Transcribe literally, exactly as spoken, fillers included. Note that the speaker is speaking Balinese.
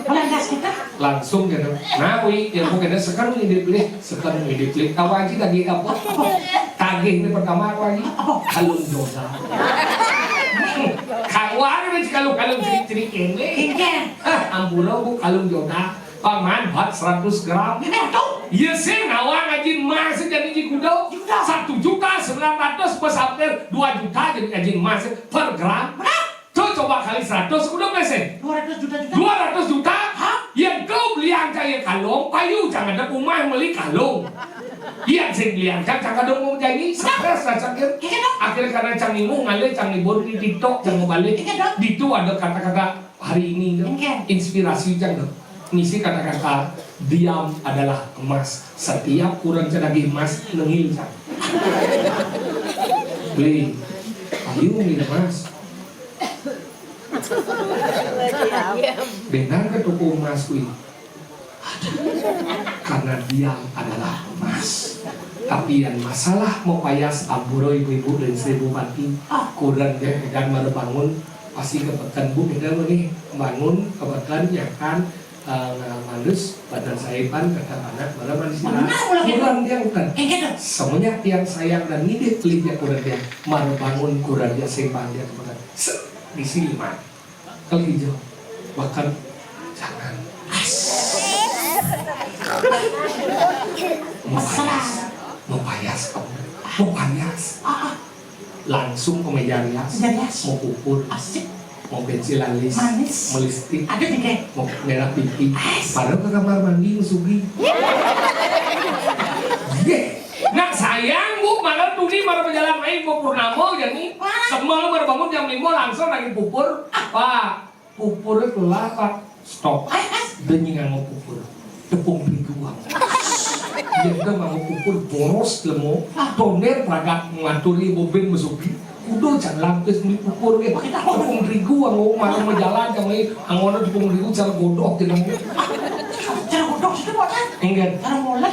Lantas kita. Langsung gitu. Nah, Wi, ilmu kena sekarang ini dipilih, sekarang ini dipilih. Tahu aja tagih apa? Tagih ini pertama apa aja? Apa? Kalung joda. Kawan ini kalung-kalung cerik-cerik ini. Iya. Hah, ampura, Bu, kalung joda. Paman, buat seratus gram. Ini tuh. Iya sih, nawang ajin emas jadi di kudo. Di kudo. Satu juta sembilan ratus plus hampir dua juta jadi ajin emas per gram. Berapa? Tuh, coba kali seratus, udah berapa sih? Dua ratus juta juga. Dua ratus juta? Hah? Yang kau beli angka yang kalung, payu jangan ada rumah beli kalung. Iya, sih beli angka, jangan ada mau jadi, stres lah, cang, ya. Iya, dong. Akhirnya karena cang imu ngalih, cang libur di TikTok, cang mau balik. Iya, dong. Di itu ada kata-kata hari ini, dong. Iya. Inspirasi, cang, dong. Ngisi kata-kata, "Diam adalah emas." Setiap kurang cang lagi emas, nengil, cang. Beli, ayo, beli emas. Benar ke toko emas kui? Karena diam adalah emas. Tapi yang masalah mau payas, ampura ibu-ibu dan seribu pati. Kurang dia dan baru bangun, pasti kepekan bu kita nih bangun kepekan ya kan, eh, ngalih malus badan saya pan kata anak malam manis. Kurang dia kan. Semuanya tiang sayang dan ngidih pelihnya kurang dia. Baru bangun kurang dia sembang dia kepekan. Set, di sini man. Kalau hijau, bahkan jangan. Mau payas, mau payas kamu, mau payas. Langsung ke meja rias, meja rias. Mau pupur, asik. Mau pensil alis, manis. Mau lipstik, ada tiga. Mau merah pipi. Padahal ke kamar mandi, Sugi. Iya. Nak sayang, Bu, malam tuni baru berjalan main, Bu Purnama, jadi semua baru bangun jam lima langsung lagi pupur. Pak, pupur itu lah, Pak. Stop. Demi nganggo pupur. Tepung terigu, Bang. Iya, udah nganggo pupur, boros, lemo. Toner, pragat, ngaturi, bobin, mesuki. Udah, jangan lampis, beli pupur, ya. Tepung terigu, nganggo, malam berjalan, jangan, angono tepung terigu, cara godok, gitu. Cara godok, sudah, Pak, kan? Enggak. Cara molet.